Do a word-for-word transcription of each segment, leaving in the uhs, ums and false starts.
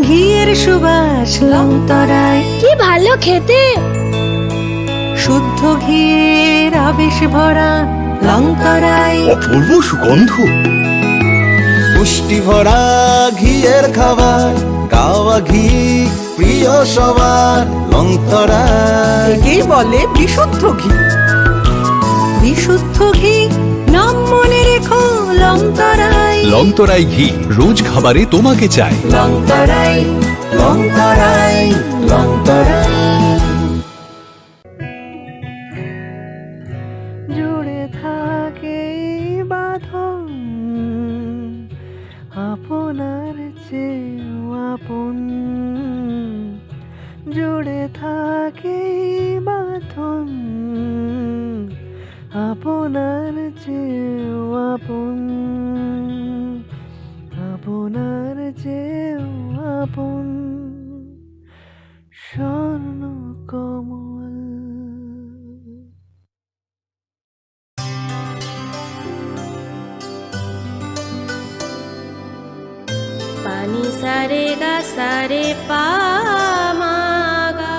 ঘিয়ের সুবাস লংতরাই। কি ভালো খেতে। শুদ্ধ ঘিয়ের আবেশ ভরা লংতরাই। অপূর্ব সুগন্ধ। পুষ্টি ভরা ঘিয়ের খাবার, গাওয়া ঘি প্রিয় সবার, লংতরাই। একেই বলে বিশুদ্ধ ঘি। বিশুদ্ধ ঘি, নাম মনে রেখো লংতরাই। লংতরাই ঘি, রোজ খাবারে তোমাকে চাই। লংতরাই, লংতরাই, লংতরাই। জুড়ে থাকে এই বাঁধন, আপনার চেয়েও আপন। জুড়ে থাকে এই বাঁধন, আপনার চেয়েও আপন, আপনার চেয়েও আপন। Swarna Kamal. Pani sare ga sare pa ma ga.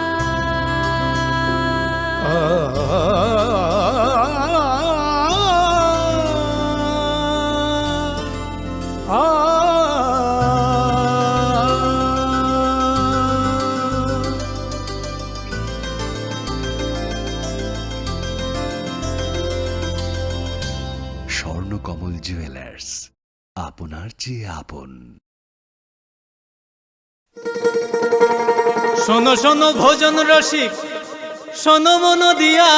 Swarnakamal jewellers, আপনার চেয়ে আপন। শোনো শোনো ভোজন রসিক, শোনো মন দিয়া,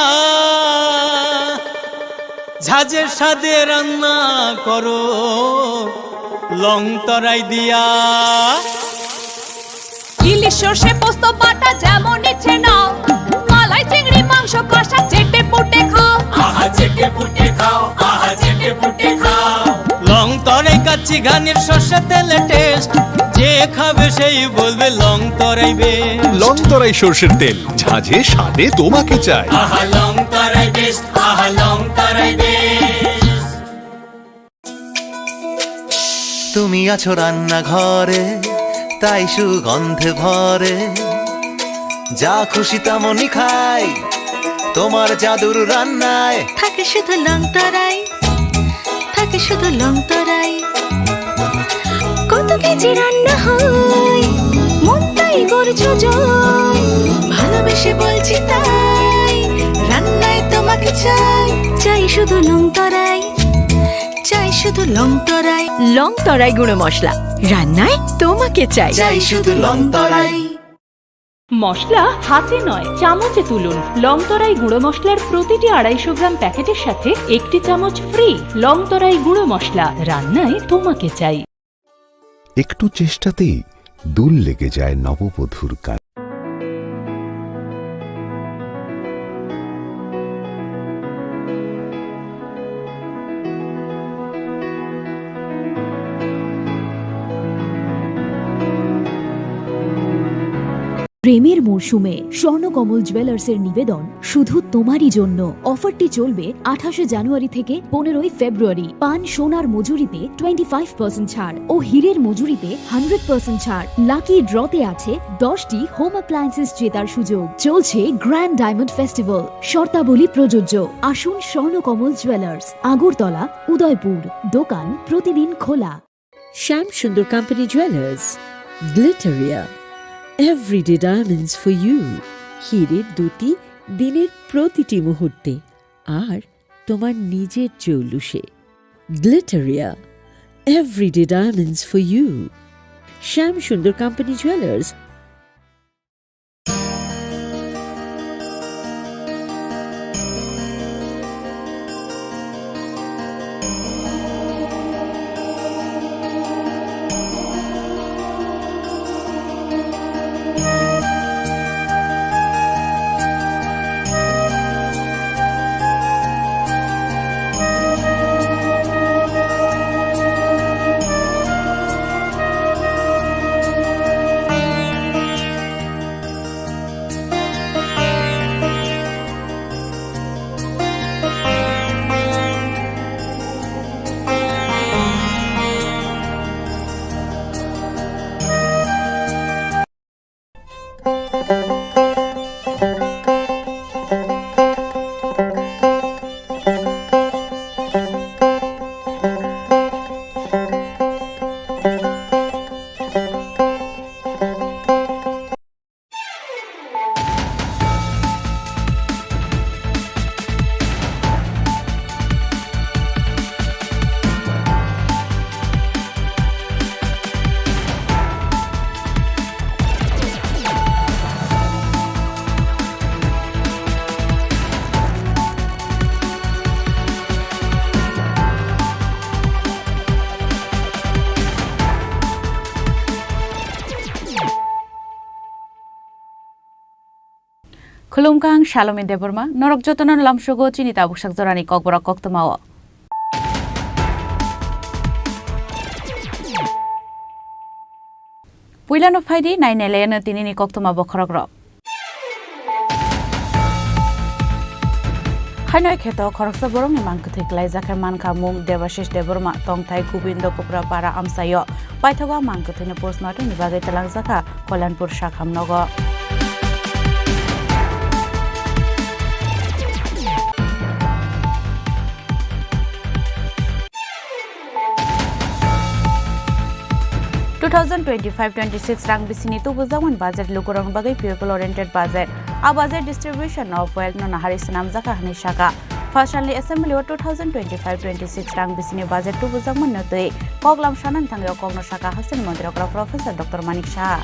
ঝাঁঝের স্বাদে রান্না করো লং তরাই দিয়া। ইলিশ সর্ষে পোস্ত বাটা যেমন ইচ্ছে নাও, মালাই চিংড়ি মাংস কষা চেটে পুটে খাও। আহা চেটে পুটে খাও, আহা চেটে পুটে খাও। লং তরাই কাচ্চি ঘানির সর্ষে তেলে টেস্ট, যে খাবে সেই বলবে লং তরাই বেস্ট। লং তরাই সর্ষের তেল, ঝাঁঝে স্বাদে তোমাকে চাই। আহা লং তরাই বেস্ট, আহা লং তরাই বেস্ট। তুমি আছো রান্নাঘরে, তাই সুগন্ধে ভরে। যা খুশি তেমনই খাই, তোমার জাদুর রান্নায়। থাকে শুধু লং তরাই, থাকে শুধু লং তরাই। কত কেজি রান্না হয়, মন তাই করছো জয়। ভালোবেসে বলছি তাই, রান্নায় তোমাকে চাই। চাই শুধু লং তরাই, চাই শুধু লং তরাই। লং তরাই গুঁড়ো মশলা, রান্নায় তোমাকে চাই। চাই শুধু লং তরাই। মশলা হাতে নয়, চামচে তুলুন। লং তরাই গুঁড়ো মশলার প্রতিটি আড়াইশো গ্রাম প্যাকেটের সাথে একটি চামচ ফ্রি। লং তরাই গুঁড়ো মশলা, রান্নায় তোমাকে চাই। একটু চেষ্টাতেই দুল লেগে যায় নববধূর কান। প্রেমের মরশুমে স্বর্ণকমল জুয়েলার্সের নিবেদন শুধু তোমারই জন্য। অফারটি চলবে আঠাশে জানুয়ারি থেকে পনেরোই ফেব্রুয়ারি। পান সোনার মজুরিতে টোয়েন্টি ফাইভ পার্সেন্ট ছাড় ও হীরের মজুরিতে হান্ড্রেড পার্সেন্ট ছাড়। লাকি ড্রতে আছে দশটি হোম অ্যাপ্লায়েন্সেস জেতার সুযোগ। চলছে গ্র্যান্ড ডায়মন্ড ফেস্টিভ্যাল। শর্তাবলী প্রযোজ্য। আসুন স্বর্ণকমল জুয়েলার্স, আগরতলা, উদয়পুর। দোকান প্রতিদিন খোলা। Shyam Sundar company jewellers, Glitteria, everyday diamonds for you. হীরের দ্যুতি দিনের প্রতিটি মুহূর্তে, আর তোমার নিজের জৌলুসে। Glitteria, everyday diamonds for you. Shyam Sundar company jewellers. Khulumkha, ang Salomi Debbarma, norok jotono lamsogo chini tabuksak jorani kokborok koktwmao. Puilano phaidi, nainailaino tinini koktwma bokhorokrok. Haino kheto khoroksa borokni mang kwthwi kwlaijak khe mankha mung Debashish Debbarma, tongthai Gobindo Kuprapara amchaio. Paithago a mang kwthwino postmortemni bagwi twlangjakha Kalyanpur sakham nogo. Two thousand twenty-five twenty-six rang bisini tubujakmani budget lukurokni bagwi people oriented budget. A budget distribution of wealth no nahari swnamjakha hwnwi sakha. Phasalni assembly o two thousand twenty-five twenty-six rang bisini budget tubujakmani no twi koklam sanani thangwi o kokno sakha hasteni montri okra Professor Doctor Manik Saha.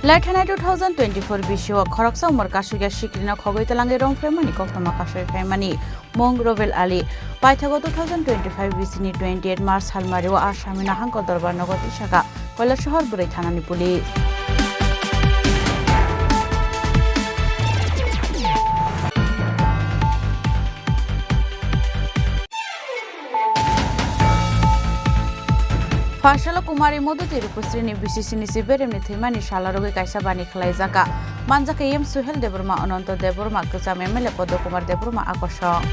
Lethanai two thousand twenty-four bisio khoroksa umor kasugya sikrino khogwi twlangwi rong phaimani koktwma kasui phaimani mung Robel Ali. Paithago two thousand twenty-five bisini twenty-eight March salmario Asamino hangko dorbar nogo tisaka Kailasahar bwrwi thanani police. Pharsalo Kumari Modhuti Rupusrini B C C ni si beremni thwimani sala rwgwi kaisa bani khwlaijakha. Manjakha E M Suhel Debbarma, Ananto Debbarma, kwcham M L A Padma Kumar Debbarma akosong.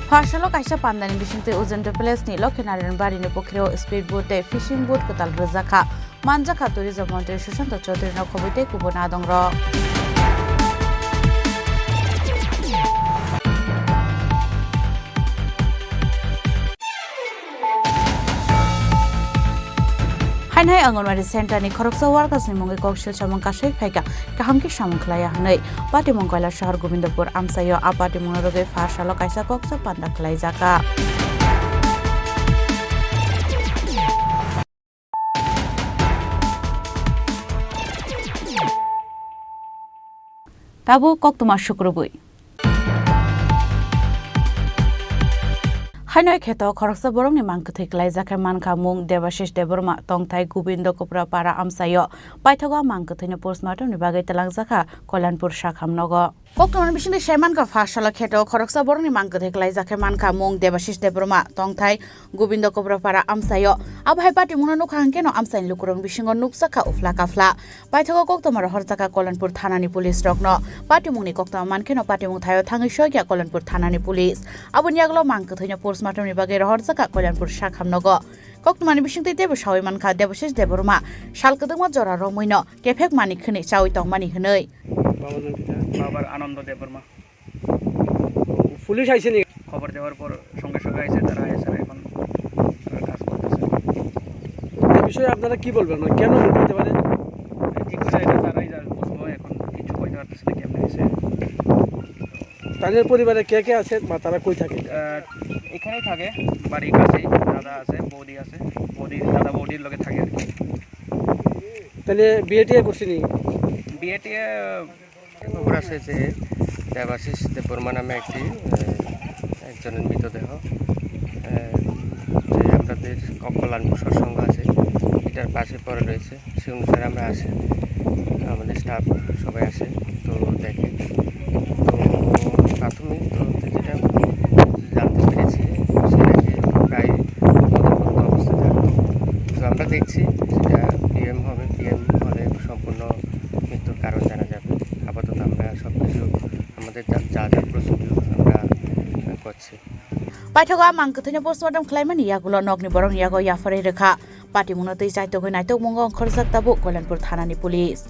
Pharsalo kaisa pandani bisingtwi Ujendra Palace ni Lokhinarayan Bari ni pukhirao speed boat tei fishing boat kwtal rwjakha. Manjakha Tourism Montri Sushanta Chowdhury no khobwi tei kubun adongrok. Hainhai Anganwadi Center ni khoroksa workers ni mungwi kok sil samung kasui phaikha, kaham khe samung khlaiya hwnwi. Patimung Kailasahar Gobindapur amchaio a patimung no rwgwi pharsalo kaisa koksa panda khlaijakha. Tabuk koktwma sukrubwi. Haino kheto khoroksa borokni mang kwthwi kwlaijak khe mankha mung Debashish Debbarma, tongthai Gobindo Kuprapara amchaio. Paithago a mang kwthwino postmortemni bagwi twlangjakha Kalyanpur sakham nogo. Koktwmani bisingtwi sai mankha, pharsalo kheto khoroksa borokni mang kwthwi kwlaijak khe mankha mung Debashish Debbarma, tongthai Gobindo Kuprapara amchaio. Abo hai patimungno nukha hwnkhe no amchaini lukurokni bisingo nukjakha uphla kaphla. Paithago koktwma rohorjakha Kalyanpur thanani police rokno. Patimungni koktwma mankheno patimung thaio thangwi soikha Kalyanpur thanani police. Aboni yagulo mang kwthwino postmortemni bagwi rohorjakha Kalyanpur sakham nogo. Koktwmani bisingtwi teibo saui mankha Debashish Debbarma sal kwdwkma jora romwino kephek manwi khwnwi chaui tongmani hwnwi. বাবার নাম কি? তার বাবার আনন্দ দেববর্মা। পুলিশ আইসেনি? খবর দেওয়ার পর সঙ্গে সঙ্গে আইসে, তারা আইসে, এখন তারা কাজ করতেছে। এই বিষয়ে আপনারা কি বলবেন? মানে, কেন হতে পারে? কি করে এটা তারাই জানে, বুঝবো, এখন কিছু কইতে পারতেছে না কেমনে হয়েছে। তাদের পরিবারে কে কে আছে বা তারা কই থাকে? আহ, এখানেই থাকে, বাড়ির কাছেই। দাদা আছে, বৌদি আছে, বৌদি, দাদা বৌদির লগে থাকে আর কি। তাহলে বিয়ে টিয়ে করছেনি? বিয়ে টিয়ে খবর আছে যে দেবাশিস দেববর্মা নামে একটি, আহ, একজনের মৃতদেহ, আহ, যে আপনাদের ক-, কল্যাণপুর সৎসঙ্গ আছে, এটার পাশে পড়ে রয়েছে। সে অনুসারে আমরা আসি, আমাদের স্টাফ সবাই আসে, তো দেখে। তো প্রাথমিক তদন্তে যেটা জানতে পেরেছি, সে নাকি প্রায় মদ্যপান অবস্থায় থাকতো। তো আমরা দেখছি সেটা পিএম হবে, পিএম হলে সম্পূর্ণ মৃত্যুর কারণ জানা যাবে। আপাতত আমরা সব কিছু, আমাদের যা, যা যা প্রসিডিউর আমরা, আহ, করছি। Paithago a mang kwthwino postmortem khlaimani yagulo nokni borokni yago yapharwi rwkha. Patimungno twi chaitogwi naitokmungo ongkhorjak tabuk Kalyanpur thanani police.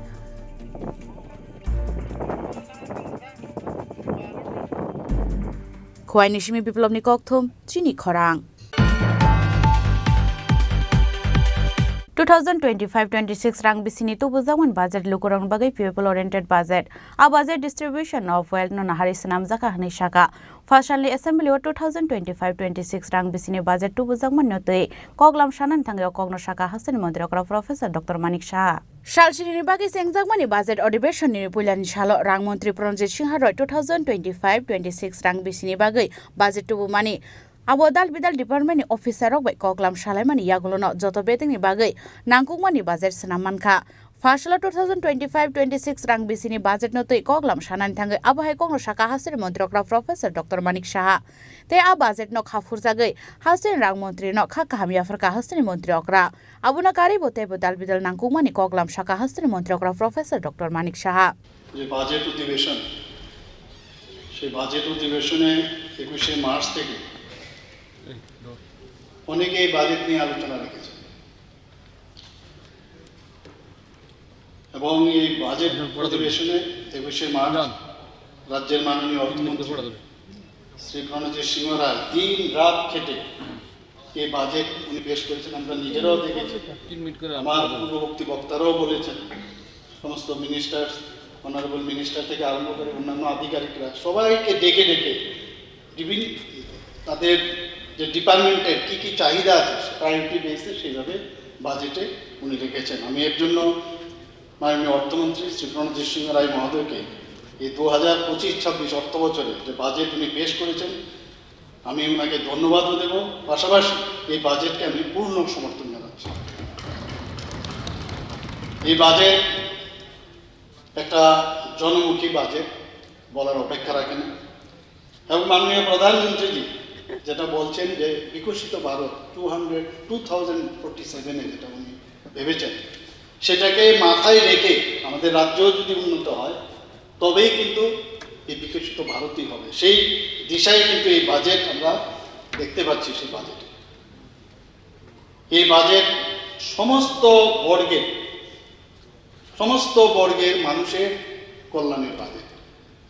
Khowai ni simi Biplobni kokthum, chini khorang. Two thousand twenty-five twenty-six rang bisini tubujakmani budget lukurokni bagwi people oriented budget. A budget distribution of wealth no nahari swnamjakha hwnwi sakha. Phasalni assembly o two thousand twenty-five twenty-six rang bisini budget tubujakmani no twi koklam sanani thangwi o kokno sakha hasteni montri okra Professor Doctor Manik Saha. Salsinini bagwi chengjakmani budget adhibeshonni puilani salo rang montri Pranjit Singha Roy two thousand twenty-five twenty-six rang bisini bagwi budget tubumani abo dal bidal department ni officer rok bai koklam salaimani yagulono joto betingni bagwi nangkukmani budget swnam mankha. Pharsalo two thousand twenty-five twenty-six rang bisini budget no twi koklam sanani thangwi abo hai kokno sakha hasteni montri okra Professor Doctor Manik Saha. Tei a budget no kha phurjagwi hasteni rang montri no kha kaham yapharkha hasteni montri okra. Abono karwi bo teibo dal bidal nangkukmani koklam sakha hasteni montri okra Professor Doctor Manik Saha. যে বাজেট অধিবেশন, সেই বাজেট অধিবেশনে একুশে মার্চ থেকে অনেকেই বাজেট নিয়ে আলোচনা রেখেছেন এবং এই বাজেট অধিবেশনে একুশে মার্চ রাজ্যের মাননীয় অর্থমন্ত্রী শ্রী প্রণজিৎ সিংহ রায় দিন রাত খেটে এই বাজেট উনি পেশ করেছেন, আমরা নিজেরাও দেখেছি। আমার পূর্ববর্তী বক্তারাও বলেছেন, সমস্ত মিনিস্টার, অনারেবল মিনিস্টার থেকে আরম্ভ করে অন্যান্য আধিকারিকরা সবাইকে ডেকে ডেকে বিভিন্ন তাদের যে ডিপার্টমেন্টের কী কী চাহিদা আছে, প্রায়োরিটি বেসে সেইভাবে বাজেটে উনি রেখেছেন। আমি এর জন্য মাননীয় অর্থমন্ত্রী শ্রী প্রণজিৎ সিংহ রায় মহোদয়কে এই দু হাজার পঁচিশ ছাব্বিশ অর্থ বছরে যে বাজেট উনি পেশ করেছেন, আমি ওনাকে ধন্যবাদও দেব, পাশাপাশি এই বাজেটকে আমি পূর্ণ সমর্থন জানাচ্ছি। এই বাজেট একটা জনমুখী বাজেট, বলার অপেক্ষা রাখে না। এবং মাননীয় প্রধানমন্ত্রীজি যেটা বলছেন যে Viksit Bharat two hundred, two thousand forty সেভেনে যেটা উনি ভেবেছেন, সেটাকে মাথায় রেখে আমাদের রাজ্য যদি উন্নত হয়, তবেই কিন্তু এই বিকশিত ভারতই হবে। সেই দিশায় কিন্তু এই বাজেট আমরা দেখতে পাচ্ছি, সেই বাজেটে, এই বাজেট সমস্ত বর্গের, সমস্ত বর্গের মানুষের কল্যাণের বাজেট।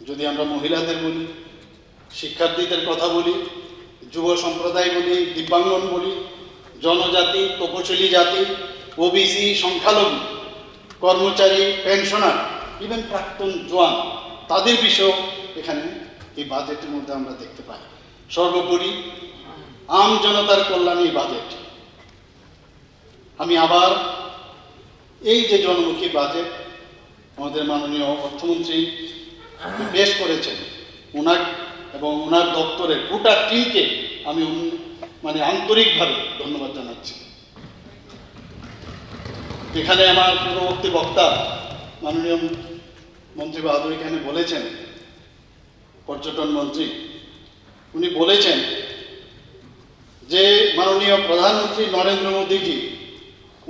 যদি আমরা মহিলাদের বলি, শিক্ষার্থীদের কথা বলি, যুব সম্প্রদায় বলি, দিব্যাঙ্গন বলি, জনজাতি, তপশিলি জাতি, ওবিসি, সংখ্যালঘু, কর্মচারী, পেনশনার, ইভেন প্রাক্তন জোয়ান, তাদের বিষয়েও এখানে এই বাজেটের মধ্যে আমরা দেখতে পাই। সর্বোপরি আম জনতার কল্যাণে এই বাজেট। আমি আবার এই যে জনমুখী বাজেট আমাদের মাননীয় অর্থমন্ত্রী পেশ করেছেন, ওনার এবং ওনার দপ্তরের গোটা টিমকে আমি উন-, মানে আন্তরিকভাবে ধন্যবাদ জানাচ্ছি। এখানে আমার পূর্ববর্তী বক্তা মাননীয় মন্ত্রী বাহাদুর এখানে বলেছেন, পর্যটন মন্ত্রী, উনি বলেছেন যে মাননীয় প্রধানমন্ত্রী নরেন্দ্র মোদীজি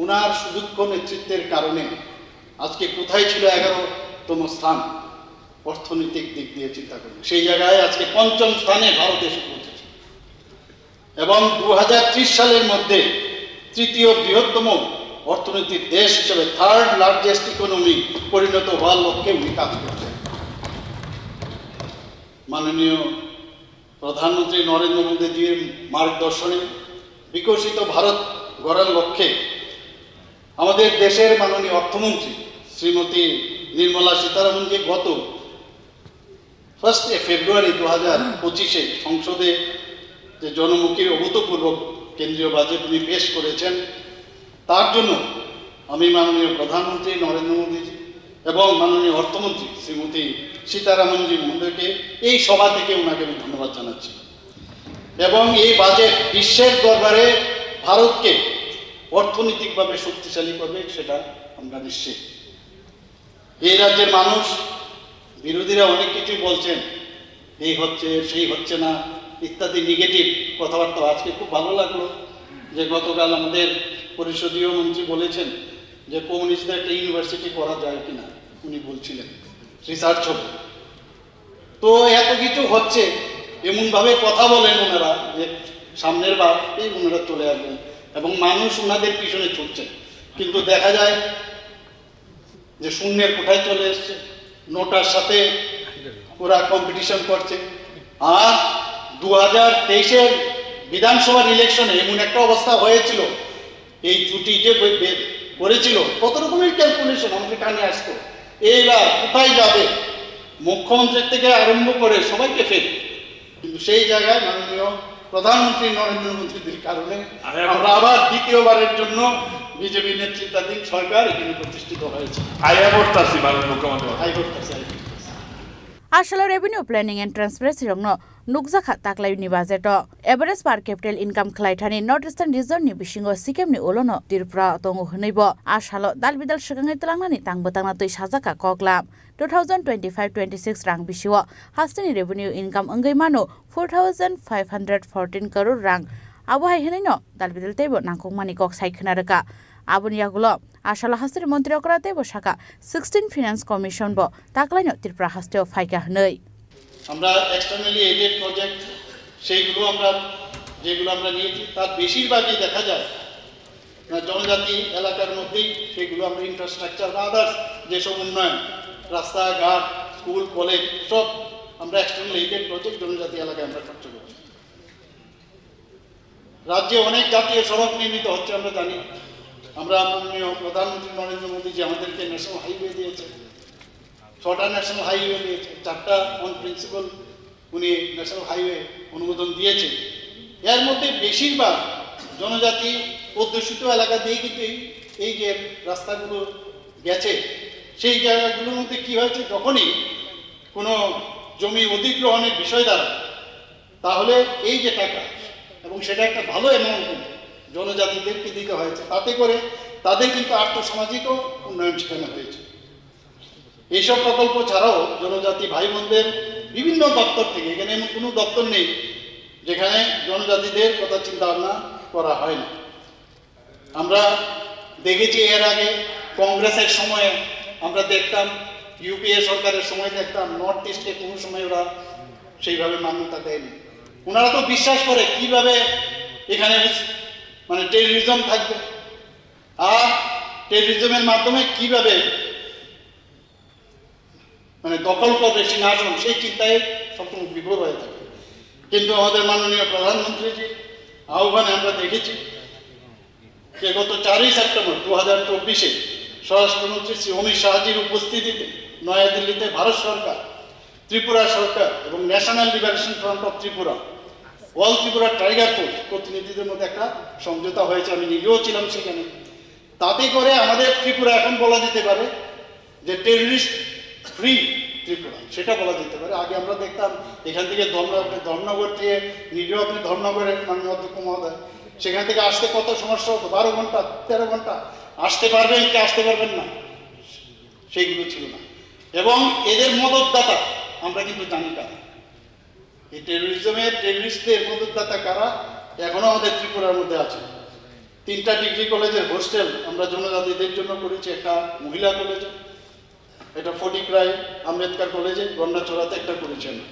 ওনার সুদক্ষ নেতৃত্বের কারণে আজকে কোথায় ছিল এগারোতম স্থান অর্থনৈতিক দিক দিয়ে চিন্তা করলে, সেই জায়গায় আজকে পঞ্চম স্থানে ভারত এসে পৌঁছেছে। এবং দু হাজার ত্রিশ সালের মধ্যে তৃতীয় বৃহত্তম অর্থনৈতিক দেশ হিসেবে, থার্ড লার্জেস্ট ইকোনমি পরিণত হওয়ার লক্ষ্যে উনি কাজ করছেন। মাননীয় প্রধানমন্ত্রী নরেন্দ্র মোদীজির মার্গদর্শনে বিকশিত ভারত গড়ার লক্ষ্যে আমাদের দেশের মাননীয় অর্থমন্ত্রী শ্রীমতী নির্মলা সীতারামনজি গত ফার্স্ট ফেব্রুয়ারি দু হাজার পঁচিশে সংসদে যে জনমুখী অভূতপূর্ব কেন্দ্রীয় বাজেট উনি পেশ করেছেন, তার জন্য আমি মাননীয় প্রধানমন্ত্রী নরেন্দ্র মোদীজি এবং মাননীয় অর্থমন্ত্রী শ্রীমতী সীতারামনজি মহোদয়কে এই সভা থেকে ওনাকে আমি ধন্যবাদ জানাচ্ছি। এবং এই বাজেট বিশ্বের দরবারে ভারতকে অর্থনৈতিকভাবে শক্তিশালী করবে, সেটা আমরা নিশ্চিত। এই রাজ্যের মানুষ বিরোধীরা অনেক কিছুই বলছেন, এই হচ্ছে, সেই হচ্ছে না ইত্যাদি নেগেটিভ কথাবার্তা। আজকে খুব ভালো লাগলো যে গতকাল আমাদের পরিষদীয় মন্ত্রী বলেছেন যে কমিউনিস্টদের একটা ইউনিভার্সিটি করা যায় কিনা, উনি বলছিলেন রিসার্চ হবে। তো এত কিছু হচ্ছে, এমনভাবে কথা বলেন ওনারা যে সামনের বার এই ওনারা চলে আসবেন এবং মানুষ ওনাদের পিছনে ছুটছেন, কিন্তু দেখা যায় যে শূন্যের কোঠায় চলে এসছে, নোটার সাথে ওরা কম্পিটিশন করছে। আর দু হাজার তেইশের বিধানসভার ইলেকশনে এমন একটা অবস্থা হয়েছিল, এই ত্রুটি যে বে- বে- করেছিল, কত রকমের ক্যালকুলেশন আমাদের কানে আসতো, এইবার কোথায় যাবে, মুখ্যমন্ত্রী থেকে আরম্ভ করে সবাইকে ফেল। কিন্তু সেই জায়গায় মাননীয় প্রধানমন্ত্রী নরেন্দ্র মোদীজির কারণে আরে আমরা আবার দ্বিতীয়বারের জন্য বিজেপি নেতৃত্বাধীন সরকার এখানে প্রতিষ্ঠিত হয়েছে। আয়া করতাছি মাননীয় মুখ্যমন্ত্রী। আয় করতেছে, আয় করতেছে। Asalo revenue planning and transparency rokno nukjakha taklaini budget o. Average per capital income khlaithani North Eastern region ni bisingo Sikkim ni ulono Tripura tongo hwnwi bo asalo dal bidal swkangwi twlangnani tang bwtangna twi sajakha koklam. Two thousand twenty-five twenty-six rang bisio hasteni revenue income wngwi mano four thousand five hundred fourteen crore rang. Abo hai hwnwino dal bidal teibo nangkukmani kok sai khwna rwkha. Aboni yagulo asalo hasteni montri okra teibo sakha sixteen finance commission bo taklaino Tripura hasteo phaikha hwnwi. আমরা externally aided project, সেইগুলো আমরা, যেগুলো আমরা নিয়েছি, তার বেশিরভাগই দেখা যায় আহ, জনজাতি এলাকার মধ্যেই, সেগুলো আমরা ইনফ্রাস্ট্রাকচার বা আদার্স যেসব উন্নয়ন, রাস্তাঘাট, স্কুল, কলেজ, সব আমরা এক্সটার্নাল এইডেড প্রজেক্ট জনজাতি এলাকায় আমরা খরচ করছি। রাজ্যে অনেক জাতীয় সড়ক নির্মিত হচ্ছে, আমরা জানি। আমরা মাননীয় প্রধানমন্ত্রী নরেন্দ্র মোদীজি আমাদেরকে ন্যাশনাল হাইওয়ে দিয়েছে, ছটা ন্যাশনাল হাইওয়ে দিয়েছে, চারটা অন প্রিন্সিপাল উনি ন্যাশনাল হাইওয়ে অনুমোদন দিয়েছেন। এর মধ্যে বেশিরভাগ জনজাতি অধ্যুষিত এলাকা দিয়ে কিন্তু এই, এই যে রাস্তাগুলো গেছে, সেই জায়গাগুলোর মধ্যে কী হয়েছে, যখনই কোনো জমি অধিগ্রহণের বিষয় দাঁড়ায়, তাহলে এই যে টাকা, এবং সেটা একটা ভালো অ্যামাউন্ট জনজাতিদেরকে দিতে হয়েছে, তাতে করে তাদের কিন্তু আর্থসামাজিকও উন্নয়ন সেখানে হয়েছে। এইসব প্রকল্প ছাড়াও জনজাতি ভাই বোনদের বিভিন্ন দপ্তর থেকে, এখানে এমন কোনো দপ্তর নেই যেখানে জনজাতিদের কথা চিন্তা ভাবনা করা হয় না। আমরা দেখেছি এর আগে কংগ্রেসের সময়ে আমরা দেখতাম, ইউপিএ সরকারের সময় দেখতাম, নর্থ ইস্টে কোনো সময় ওরা সেইভাবে মান্যতা দেয়নি। ওনারা তো বিশ্বাস করে কিভাবে এখানে মানে টেররিজম থাকবে, আর টেররিজমের মাধ্যমে কিভাবে মানে দখল করবে সিংহাসন, সেই চিন্তায় সবসময় বিভোর হয়ে থাকে। কিন্তু আমাদের মাননীয় প্রধানমন্ত্রীজির আহ্বানে আমরা দেখেছি যে গত চারই সেপ্টেম্বর দু হাজার চব্বিশে স্বরাষ্ট্রমন্ত্রী শ্রী অমিত শাহজির উপস্থিতিতে নয়াদিল্লিতে ভারত সরকার, ত্রিপুরা সরকার এবং national liberation front of Tripura, all Tripura tiger force প্রতিনিধিদের মধ্যে একটা সমঝোতা হয়েছে। আমি নিজেও ছিলাম সেখানে। তাতে করে আমাদের ত্রিপুরা এখন বলা যেতে পারে যে টেররিস্ট ফ্রি ত্রিপুরা, সেটা বলা যেতে পারে। আগে আমরা দেখতাম এখান থেকে ধর্ম-, আপনি ধর্মনগর থেকে, নিজেও আপনি ধর্মনগরের মাননীয় অধ্যক্ষ মহোদয়, সেখান থেকে আসতে কত সমস্যা হতো, বারো ঘন্টা, তেরো ঘন্টা আসতে পারবেন কি আসতে পারবেন না, সেইগুলো ছিল না। এবং এদের মদতদাতা আমরা কিন্তু জানি কারা। এই টেররিজমের, টেররিস্টদের মদতদাতা কারা এখনো আমাদের ত্রিপুরার মধ্যে আছে। তিনটা ডিগ্রি কলেজের হোস্টেল আমরা জনজাতিদের জন্য করেছি, একটা মহিলা কলেজ, একটা ফটিকরায় আম্বেদকর কলেজে, গন্ডাছড়াতে একটা করেছি আমরা।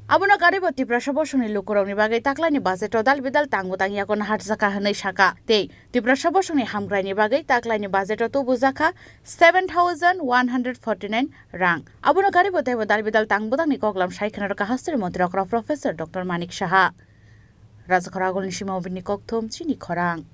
Abono karwibo Tiprasa bosongni lukurokni bagwi taklaini budget o dal bidal tang bwtang yago naharjakha hwnwi sakha tei Tiprasa bosongni hamkraini bagwi taklaini budget o tubujakha seven thousand one hundred forty nine rang. Abono karwibo teibo dal bidal tang bwtangni koklam sai khwna rwkha hasteni montri okra Professor Doctor Manik Saha. Rajakhor agulni sima obini kokthum chini khorang.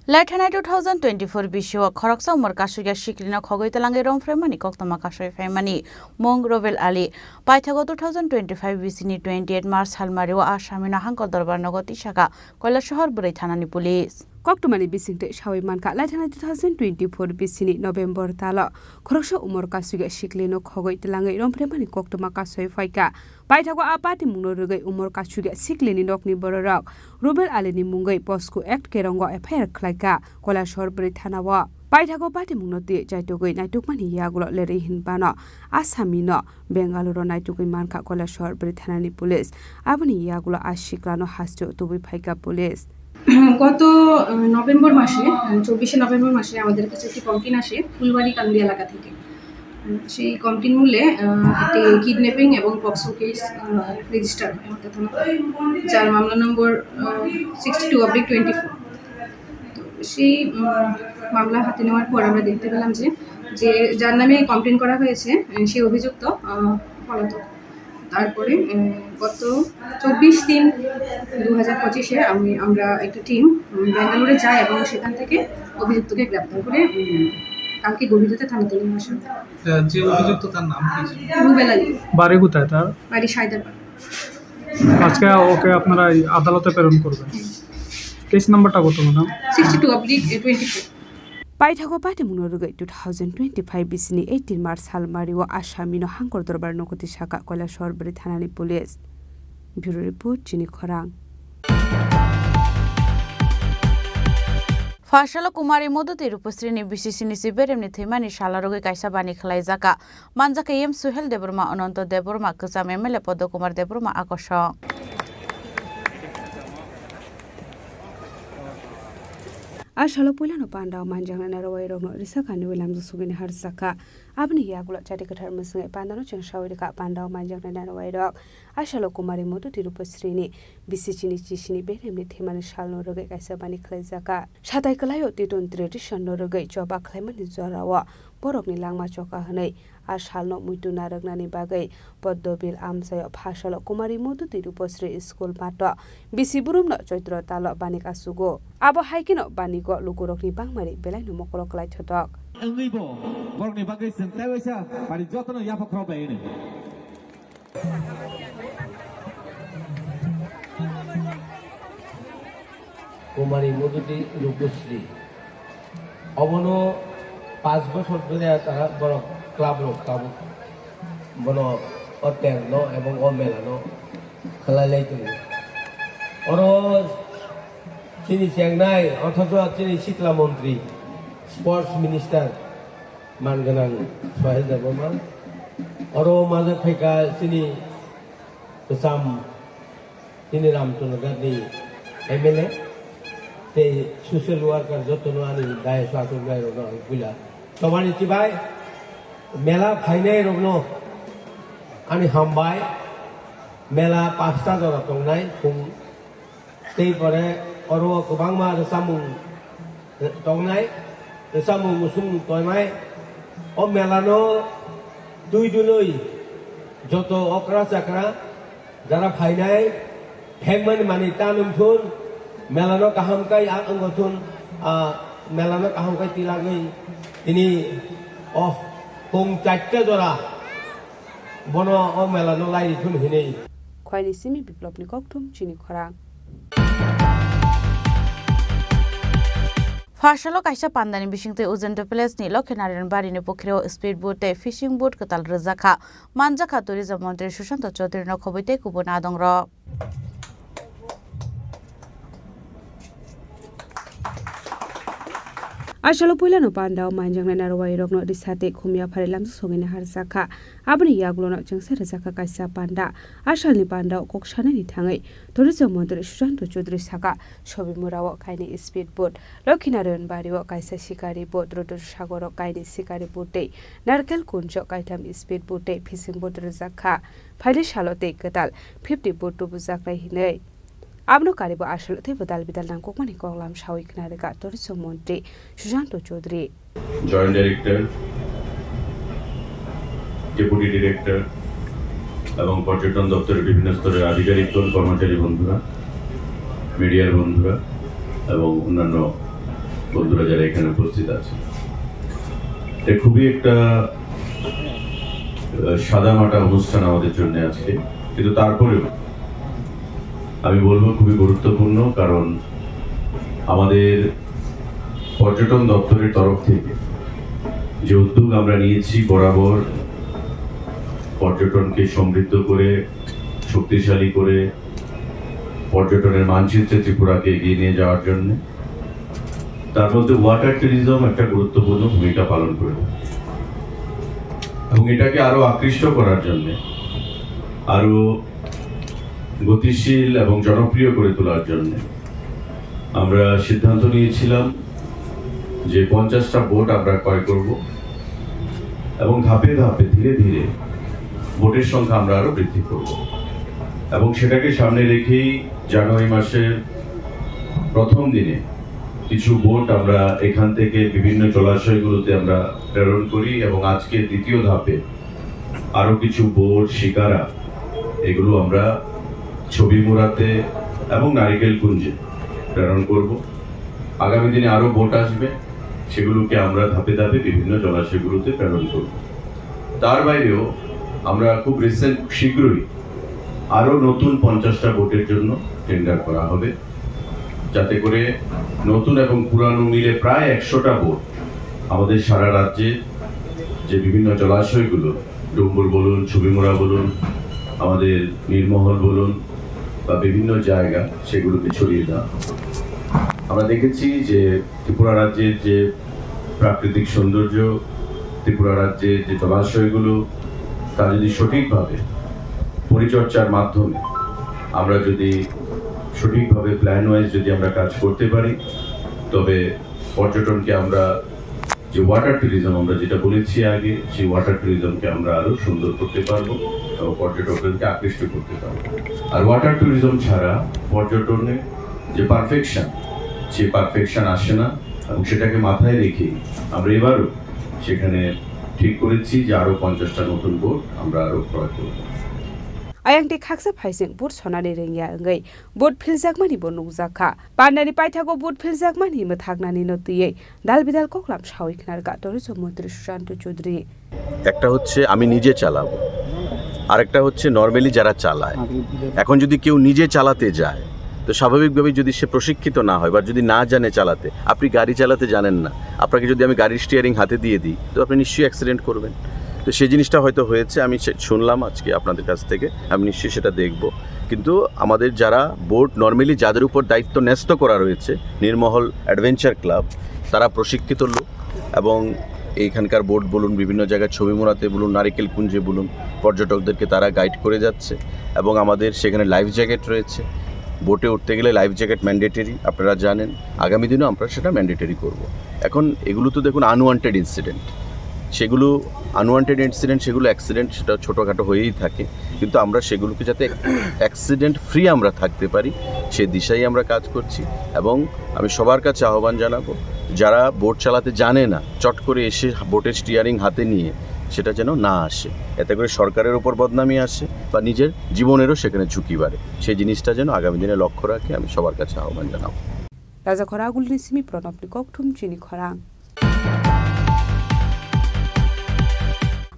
Laithanai two thousand twenty-four bisio khoroksa umor kasugya siklino khogwi twlangwi romphraimani koktwma kasui phaimani mung Robel Ali. Paithago two thousand twenty-five bisini twenty-eight March salmario Asamino hangkor dorbar nogo tisakha Kailasahar bwrwi thanani police. Koktwmani bisingtwi sawi mankha, laithana two thousand twenty-four bisini November talo khoroksa umor kasugya siklino khogwi twlangwi romphraimani koktwma kasui phaikha. Paithago a patimungno rwgwi umor kasugya siklini nokni bororok Rubel Alini mungwi POCSO Act kerongo F I R khlaikha Kailasahar bwrwi thanao. Paithago patimungno twi chaitugwi naitukmani yagulo lerwi hinbano Asamino Bengaluru naitugwi mankha Kailasahar bwrwi thanani police. Aboni yagulo a siklano hasteo tubui phaikha police. গত, আহ, নভেম্বর মাসে, আহ, চব্বিশে নভেম্বর মাসে আমাদের কাছে একটি কমপ্লেন আসে ফুলবাড়ি কান্দি এলাকা থেকে। উম, সেই কমপ্লেন মূলে, আহ, একটি কিডন্যাপিং এবং পক্সো কেস, আহ, রেজিস্টার হয় আমাদের থানাতে, যার মামলা number, uh, sixty two oblique twenty four. তো সেই, উম, মামলা হাতে নেওয়ার পর আমরা দেখতে পেলাম যে, যে যার নামে কমপ্লেন করা হয়েছে, আহ, সেই অভিযুক্ত, আহ, পলাতক। তারপরে উম, গত চব্বিশ তিন দু হাজার পঁচিশে আমি আমরা একটা টিম ব্যাঙ্গালোরে যাই এবং সেখান থেকে অভিযুক্তকে গ্রেপ্তার করে উম, কালকে গভীর রাতে থানাতে নিয়ে আসা হয়। আহ, যে অভিযুক্ত তার নাম কি ছিল? রুবেল আলী। বাড়ি কোথায় তার? বাড়ি সায়দারপাড়া। আজকে ওকে আপনারা এই আদালতে প্রেরণ করবেন। কেস নাম্বারটা কত, madam? Sixty two oblique twenty four. Paithago patimungno rwgwi two thousand twenty-five bisini eighteen March salmario Asamino Hangkor Dorbar Nokoti saka Koilashahar Bwrwi Thanani Police. Bureau Report, Chini Khorang. Pha salo Kumari Modhuti Rupasrini bisi sini si beremni thwimani salo rwgwi kaisa bani khwlaijaka. Manjakha M Suhel Debbarma, Ananto Debbarma, kwcham M L A Podo Kumar Debbarma akosong. A salo puilano pandao manjaknai narwai rokno risa kani lamjak sugini harjakha. Aboni yagulo chati kwthar mwswngwi pandano chwng sawi rwkha pandao manjaknai narwai rok. A salo Kumari Modhuti Rupasrini bisi sini chisini beremni thwimani salno rwgwi kaisa bani khwlaijakha. Satai kwlaio Titon tradition no rwgwi choba khlaimani jorao borokni langma choka hwnwi a salno muitu narwknani bagwi Poddobil amchaio pha salo Kumari Modhuti Rupasri school mato bisi burumno Choitro talo bani kasugo. Abo hai kheno banigo lukurokni bangmari belaino mokolo kwlai thotok. Wngwibo borokni bagwi chwng tei waisa bari jotono yapha khorok bai hwnwi. Kumari Modhuti Rupasri. Obono pas bosor dhori tara borok club rok tabuk bono o terno ebong o melano khwlai lai tongo. Oro chini chengnai othocho chini sikla montri, sports minister, man gwnang Sohel Debbarma. Oro majak phaikha chini kwcham, chini Ramchandraghat ni M L A tei social worker jotono ani dayas o achuknai rokno ang puila chobani chibai mela phainai rokno ani hambai. Mela pasta jora tongnai khung. Tei pore oro o kwbangma rwchapmung tongnai, rwchapmung musung tongnai. O melano twi dului joto okra chakra jara phainai phekmani manwi ta nung thun, melano kaham kai a wngwi thun, a melano kaham kai tilagwi tini o khung charta jora bono o melano lai rithun hinwi. Khwaini simi Biplopni kokthum chini khorang. Pha salo kaisa pandani bisingtwi Ujendra Palace ni Lokhinarayan Bari ni pukhirao speed boat tei fishing boat kwtal rwjakha. Manjakha Tourism Montri Sushanta Chaudhary no khobwi tei kubun adongrok. A salo puilano pandao manjaknai narwai rokno risa tei khumya phari lamjak sogwini harjakha. Aboni yagulono chwngsa rwjakha kaisa panda. A salni pandao kok sanani thangwi Tourism Montri Sushanta Chaudhary saka, Sobimurao kaini speed boat, Lokhinarayan Bario kaisa sikari boat, Rudra Sagoro kaini sikari boat tei Narkel Kunjo kaitham speed boat tei fishing boat rwjakha. Phaidi salo tei kwtal fifty boat tubujaknai hinwi. Abono karibo aswk teibo dal bidal nangkukmani koklam sawi khna rwkha Tourism Montri Sushanta Chaudhary. Joint Director, Deputy Director এবং পর্যটন দপ্তরের বিভিন্ন স্তরের আধিকারিকগণ, কর্মচারী বন্ধুরা, মিডিয়ার বন্ধুরা এবং অন্যান্য বন্ধুরা যারা এখানে উপস্থিত আছেন, এটা খুবই একটা আহ, সাদামাটা অনুষ্ঠান আমাদের জন্য আজকে, কিন্তু তারপরেও আমি বলবো খুবই গুরুত্বপূর্ণ, কারণ আমাদের পর্যটন দপ্তরের তরফ থেকে যে উদ্যোগ আমরা নিয়েছি বরাবর পর্যটনকে সমৃদ্ধ করে, শক্তিশালী করে, পর্যটনের মানচিত্রে ত্রিপুরাকে এগিয়ে নিয়ে যাওয়ার জন্য, তার মধ্যে ওয়াটার ট্যুরিজম একটা গুরুত্বপূর্ণ ভূমিকা পালন করে থাকে। এবং এটাকে আরো আকৃষ্ট করার জন্য, আরো গতিশীল এবং জনপ্রিয় করে তোলার জন্য আমরা সিদ্ধান্ত নিয়েছিলাম যে পঞ্চাশটা বোট আমরা ক্রয় করব এবং ধাপে ধাপে ধীরে ধীরে বোটের সংখ্যা আমরা আরো বৃদ্ধি করব। এবং সেটাকে সামনে রেখেই জানুয়ারি মাসের প্রথম দিনে কিছু বোট আমরা এখান থেকে বিভিন্ন জলাশয়গুলোতে আমরা প্রেরণ করি এবং আজকে দ্বিতীয় ধাপে আরো কিছু বোট শিকারা এগুলো আমরা ছবিমুড়াতে এবং নারিকেল কুঞ্জে প্রেরণ করব। আগামী দিনে আরও বোট আসবে, সেগুলোকে আমরা ধাপে ধাপে বিভিন্ন জলাশয়গুলোতে প্রেরণ করব। তার বাইরেও আমরা খুব রিসেন্ট, শীঘ্রই আরও নতুন পঞ্চাশটা বোটের জন্য টেন্ডার করা হবে, যাতে করে নতুন এবং পুরানো মিলে প্রায় একশোটা বোট আমাদের সারা রাজ্যে যে বিভিন্ন জলাশয়গুলো, ডুম্বুর বলুন, ছবিমুড়া বলুন, আমাদের নীরমহল বলুন, বা বিভিন্ন জায়গা, সেগুলোকে ছড়িয়ে দেওয়া হবে। আমরা দেখেছি যে ত্রিপুরা রাজ্যের যে প্রাকৃতিক সৌন্দর্য, ত্রিপুরা রাজ্যের যে জলাশয়গুলো, তা যদি সঠিকভাবে পরিচর্যার মাধ্যমে আমরা যদি সঠিকভাবে প্ল্যান ওয়াইজ যদি আমরা কাজ করতে পারি, তবে পর্যটনকে আমরা, যে ওয়াটার ট্যুরিজম আমরা যেটা বলেছি আগে, সেই ওয়াটার ট্যুরিজমকে আমরা আরো সুন্দর করতে পারবো এবং পর্যটকদেরকে আকৃষ্ট করতে পারবো। আর ওয়াটার ট্যুরিজম ছাড়া পর্যটনে যে পারফেকশন, সেই পারফেকশন আসে না, এবং সেটাকে মাথায় রেখে আমরা এবারও সেখানে ঠিক করেছি যে আরো পঞ্চাশটা নতুন বোট আমরা আরো ক্রয় করব। Ayang tei khaksa phaising boat sonani rengya wngwi boat philjakmani bo nukjakha. Pandani paithago boat philjakmani mwthaknanino twiwi dal bidal koklam sawi khnarkha tourism montri Sushanta Chowdhury. একটা হচ্ছে আমি নিজে চালাবো, আরেকটা হচ্ছে নর্মালি যারা চালায়। এখন যদি কেউ নিজে চালাতে যায়, তো স্বাভাবিকভাবেই যদি সে প্রশিক্ষিত না হয় বা যদি না জানে চালাতে, আপনি গাড়ি চালাতে জানেন না, আপনাকে যদি আমি গাড়ির স্টিয়ারিং হাতে দিয়ে দিই, তো আপনি নিশ্চয়ই অ্যাক্সিডেন্ট করবেন। তো সেই জিনিসটা হয়তো হয়েছে, আমি সে-, শুনলাম আজকে আপনাদের কাছ থেকে, আমি নিশ্চয়ই সেটা দেখব। কিন্তু আমাদের যারা বোট নর্মালি যাদের উপর দায়িত্ব ন্যস্ত করা রয়েছে, নীরমহল অ্যাডভেঞ্চার ক্লাব, তারা প্রশিক্ষিত লোক এবং এইখানকার বোট বলুন, বিভিন্ন জায়গায় ছবিমুড়াতে বলুন, নারিকেল কুঞ্জে বলুন, পর্যটকদেরকে তারা গাইড করে যাচ্ছে এবং আমাদের সেখানে লাইফ জ্যাকেট রয়েছে। বোটে উঠতে গেলে লাইফ জ্যাকেট ম্যান্ডেটরি, আপনারা জানেন, আগামী দিনেও আমরা সেটা ম্যান্ডেটরি করব। এখন এগুলো তো দেখুন আনওয়ান্টেড ইনসিডেন্ট, সেগুলো আনওয়ান্টেড ইনসিডেন্ট, সেগুলো অ্যাক্সিডেন্ট, সেটা ছোটোখাটো হয়েই থাকে, কিন্তু আমরা সেগুলোকে যাতে অ্যাক্সিডেন্ট ফ্রি আমরা থাকতে পারি, সেই দিশাই আমরা কাজ করছি। এবং আমি সবার কাছে আহ্বান জানাবো, যারা বোট চালাতে জানে না, চট করে এসে বোটের স্টিয়ারিং হাতে নিয়ে সেটা যেন না আসে, এতে করে সরকারের ওপর বদনামি আসে বা নিজের জীবনেরও সেখানে ঝুঁকি বাড়ে। সেই জিনিসটা যেন আগামী দিনে লক্ষ্য রাখে, আমি সবার কাছে আহ্বান জানাবো। Rajakhor Agulni simi Pranobni kokthum chini khorang.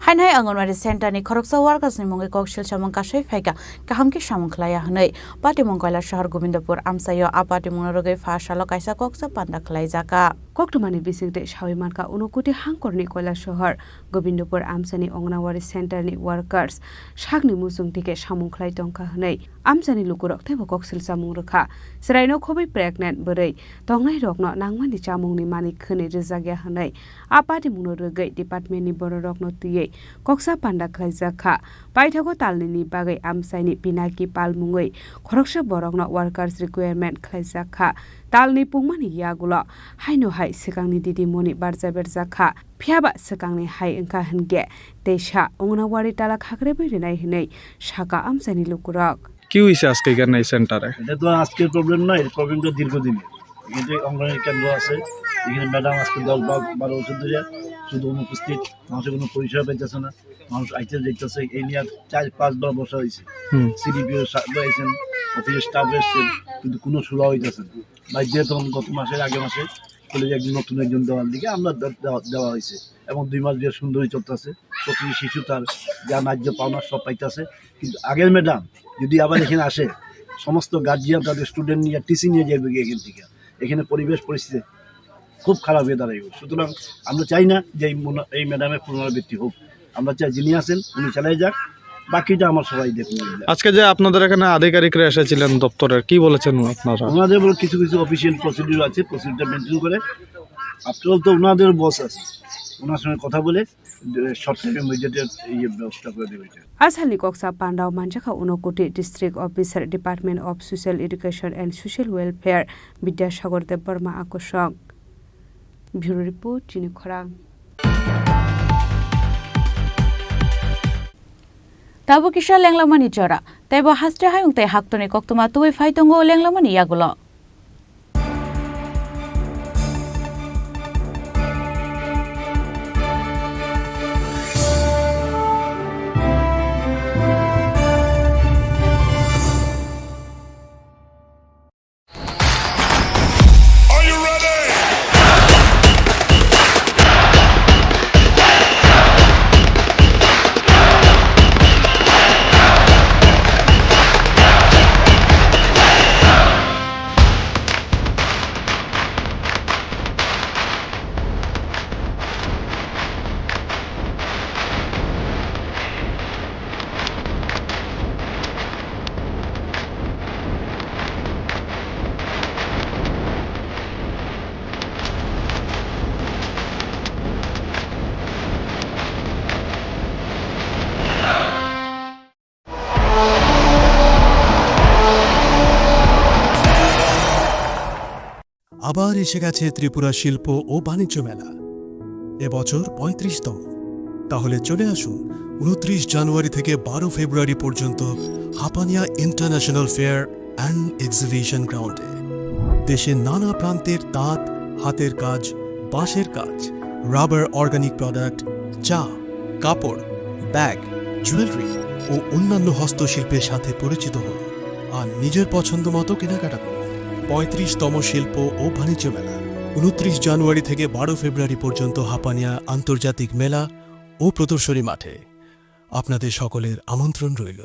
Hainhai Anganwadi Center ni khoroksa workers ni mungwi koksil samung kasui phaikha, kaham khe samung khlaiya hwnwi. Patimung Koilasahar Gobindapur amchaio a patimungno rwgwi pha salo kaisa koksa panda khlaijakha. Koktwmani bisingtwi sawi mankha, Unakoti hangkorni Koilasahar Gobindapur amchaini Anganwadi Center ni workers sakni muchung tike samung khlai tongkha hwnwi amchaini lukurok teibo koksil chamung rwkha. Chwraino khobwi pregnant bwrwi tongnairokno nangmani chamungni manwi khwnwi rwjakya hwnwi a patimungno rwgwi departmentni bororokno twiwi koksa panda khlaijakha. Paithago talnini bagwi amchaini Pinaki Pal mungwi khoroksa borokno workers requirement khlaijakha. Talni pungmani yagulo haino hai swkangni didimoni barja berjakha. Phiyaba swkangni hai wngkha hwnkhe teisa Anganwadi tala khakrebwi rwnai hwnwi sakha amchaini lukurok. কি হয়েছে আজকে এখানে এই সেন্টারে? এটা তো আজকের প্রবলেম নয়, এর প্রবলেমটা দীর্ঘদিনের। এখানে অঙ্গনওয়াড়ি কেন্দ্র আছে, এখানে ম্যাডাম আজকে দশ বা বারো বছর ধরে শুধু অনুপস্থিত, মানুষের কোনো পরিষেবা পাইতেছে না, মানুষ আইতে যাইতেছে। এই নিয়ে আর চার পাঁচবার বসা হয়েছে। হুম। সিডিপিও সাহেব আইছেন, অফিসের স্টাফ এসছেন, কিন্তু কোনো সুরা হইতেছে না। বাধ্য হয়ে তখন গত মাসের আগে মাসে বলে যে একজন নতুন একজন দেওয়ার দিকে আমরা দে-, দেওয়া, দেওয়া হয়েছে এবং দুই মাস ধরে সুন্দরই চলতেছে। প্রতিটি শিশু তার যা ন্যায্য পাওনা সব পাইতেছে। কিন্তু আগের ম্যাডাম যদি আবার এখানে আসে, সমস্ত গার্জিয়ান তাদের স্টুডেন্ট নিয়ে টিসি নিয়ে যাবে গিয়ে এখান থেকে। এখানে পরিবেশ পরিস্থিতি খুব খারাপ হয়ে দাঁড়াইব। সুতরাং আমরা চাই না যে এই মনো-, এই ম্যাডামের পুনরাবৃত্তি হোক। আমরা চাই যিনি আছেন উনি চালিয়ে যাক, বাকিটা আমার সবাই দেখুন। আজকে যে আপনাদের এখানে আধিকারিকরা এসেছিলেন দপ্তরের, কি বলেছেন আপনারা? ওনাদের বলে কিছু কিছু অফিসিয়াল প্রসিডিউর আছে, প্রসিডিউরটা মেনটেন করে। আফটার অল তো ওনাদের বস আছে, ওনার সঙ্গে কথা বলে শর্ট টাইমে মিডিয়েটের এই ব্যবস্থা করে দেবে এটা। Asalni koksa pandao manjakha Unakoti District Officer, Department of Social Education and Social Welfare, Bidyasagar Debbarma akosong. Bureau Report, Chini Khorang. Tabuk kisa lenglamani jora, teibo haste hayung tei haktorni koktwma tubui phai tongo lenglamani yagulo. আবার এসে গেছে ত্রিপুরা শিল্প ও বাণিজ্য মেলা, এবছর পঁয়ত্রিশতম। তাহলে চলে আসুন উনত্রিশ জানুয়ারি থেকে বারো ফেব্রুয়ারি পর্যন্ত Hapania international fair and exhibition গ্রাউন্ডে। দেশের নানা প্রান্তের তাঁত, হাতের কাজ, বাঁশের কাজ, রাবার, অর্গানিক প্রোডাক্ট, চা, কাপড়, ব্যাগ, জুয়েলারি ও অন্যান্য হস্তশিল্পের সাথে পরিচিত হন আর নিজের পছন্দ মতো কেনাকাটা করুন। পঁয়ত্রিশতম শিল্প ও বাণিজ্য মেলা, উনত্রিশ জানুয়ারি থেকে বারো ফেব্রুয়ারি পর্যন্ত হাপানিয়া আন্তর্জাতিক মেলা ও প্রদর্শনী মাঠে। আপনাদের সকলের আমন্ত্রণ রইল।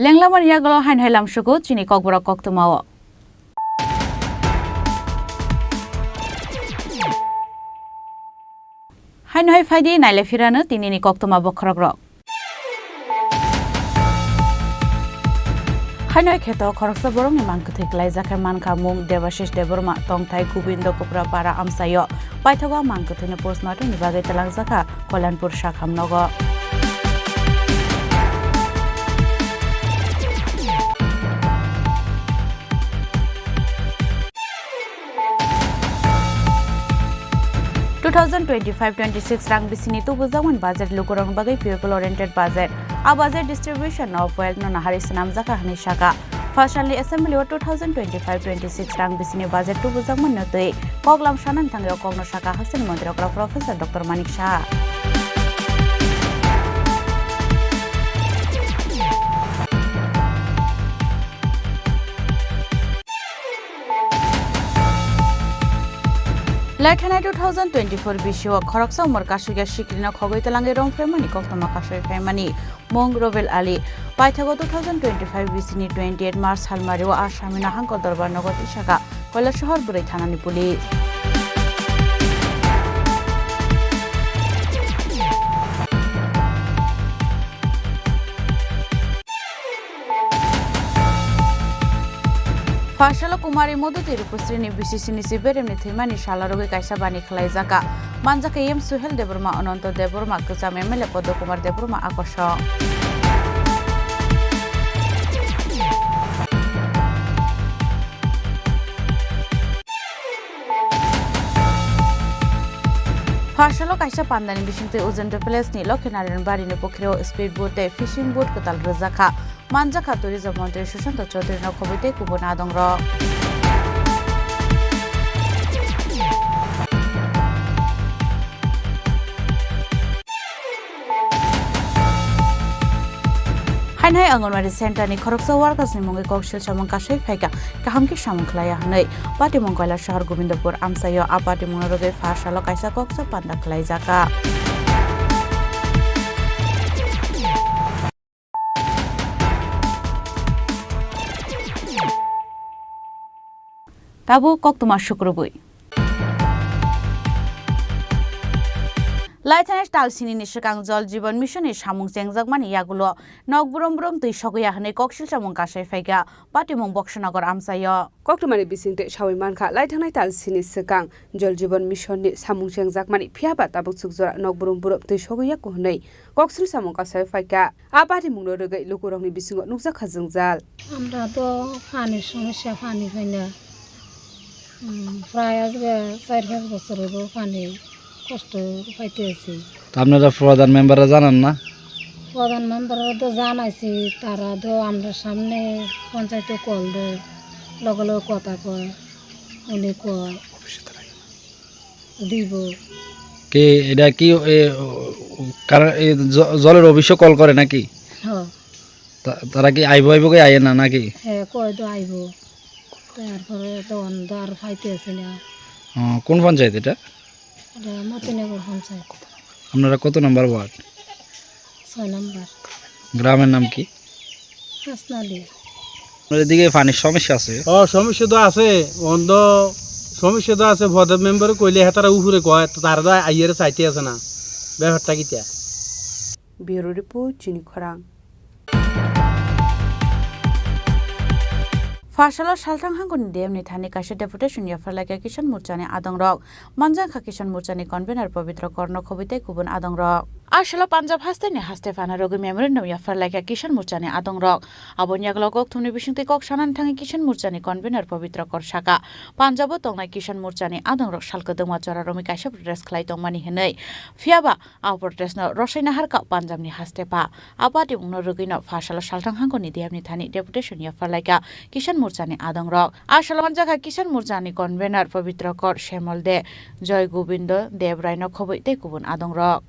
Lenglamani yagulo haino hai lamsugo chini kokborok koktwmao. Haino hai phaidi naile phirano tinini koktwma bokhorokrok. Haino hai kheto khoroksa borokni mang kwthwi kwlaijak khe mankha mung Debashish Debbarma, tongthai Gobindo Kuprapara amchaio. Paithago mang kwthwino postmortemni bagwi twlangjakha Kalyanpur sakham nogo. Two thousand twenty-five twenty-six rang bisini tubujakmani budget lukurokni bagwi people oriented budget. A budget distribution of wealth no nahari swnamjakha hwnwi sakha. Phasalni assembly o two thousand twenty-five twenty-six rang bisini budget tubujakmani twi koklam sanani thangwi o kokno sakha haksani montri okra Professor Doctor Manik Saha. Laithanai two thousand twenty-four bisio khoroksa umor kasugya sikrino khogwi twlangwi rong phaimani koktwma kasui phaimani mung Robel Ali. Paithago two thousand twenty-five bisini twenty-eight March salmario a samino hangko dorbar nogo tisaka Kailasahar bwrwi thanani police. Pharsalo Kumari Modhuti Rupusrini bisisini si beremni thwimani salarogwi kaisa bani khwlaijakha. Manjakha M Suhel Debbarma, Ananto Debbarma, kwcham M L A Padma Kumar Debbarma akosong. Pharsalo kaisa pandani bisingtwi Ujendra Palace ni Lokhinarayan Bari ni pukhirao speed boat tei fishing boat kwtal rwjakha. Manjakha tourism montri Sushanta Chaudhary no khobwi tei kubun adongrok. Hainhai Anganwadi Center ni khoroksa workers ni mungwi koksil samung kasui phaikha, kaham khe samung khlaiya hwnwi patimung Kailasahar Gobindapur amchaio. A patimung no rwgwi pharsalo kaisa koksa panda khlaijakha. Tabuk koktwma sukrubwi. Laithanai tal sinini swkang Jal Jeevan Mission ni samung chengjakmani yagulo nok brum brum twi sogwi ya hwnwi koksil samung kasai phaikha patimung Boksanagar amchaio. Koktwmani bisingtwi sawi mankha, laithangnai tal sini swkang Jal Jeevan Mission ni samung chengjakmani, phiyaba tabuk chukjora nok brum brum twi sogwi ya hwnwi koksil samung kasai phaikha. A patimungno rwgwi lukurokni bisingo nukjakha jwngjal. আমরা তো পানির সমস্যা, পানি পাই না। উম, প্রায় আজকে চার পাঁচ বছর হইব পানি কষ্ট পাইতে আছি। তা আপনারা প্রধান মেম্বাররা জানান না? প্রধান মেম্বাররা তো জানাইছি, তারা তো আমরা সামনে পঞ্চায়েতে কল দেয়, লগে লগে কথা কয়, উনি কয়। দিব। কি এটা কি, এ, ও, কারা-, এ, জ-, জলের অফিসে কল করে নাকি? হ্যাঁ। তা-, তারা কি আইবো আইবো করে আইয়ে না নাকি? হ্যাঁ, কয় তো আইবো। তারপরে তো অন্ধ আর পাইতে আছে না। ও, কোন পঞ্চায়েত এটা? এটা মতিনগর পঞ্চায়েত। আপনারা কত নম্বর ওয়ার্ড? ছয় নম্বর। গ্রামের নাম কি? হাসনালি। আপনাদের এদিকে পানির সমস্যা আছে? ও, সমস্যা তো আছে। অন্ধ সমস্যা তো আছে, ভদে মেম্বার কইলে হেতারা উপরে কয়, তো তারা তো আইয়ারে চাইতে আছে না। ব্যাপারটা কিতা? Bureau report, Chini Khorang. Phasalo salthang hangkoni D M ni thani kaisa deputation yapharlaikha Kisan Morchani adongrok. Manjakha Kisan Morchani convener Pabitra Kor, nokhobwi tei kubun adongrok. A salo Punjab hasteni haste phano rwgwi memorandum yapharlaikha Kisan Morchani adongrok. Aboni yagulo kokthumni bisingtwi kok sanani thangwi Kisan Morchani convener Pabitra Kor sakha, Punjabo tongnai Kisan Morchani adongrok sal kwdwkma jora romwi kaisa protest khlai tongmani hwnwi. Phiyaba a protest no rwsai naharkha Punjabni haste pha. A party mungno rwgwino phasalo salthang hangkoni D M ni thani deputation yapharlaikha Kisan Morchani adongrok. A salo manjakha Kisan Morchani convener Pabitra Kor, Shemal De, Joy Gobindo Debrai, nokhobwi tei kubun adongrok.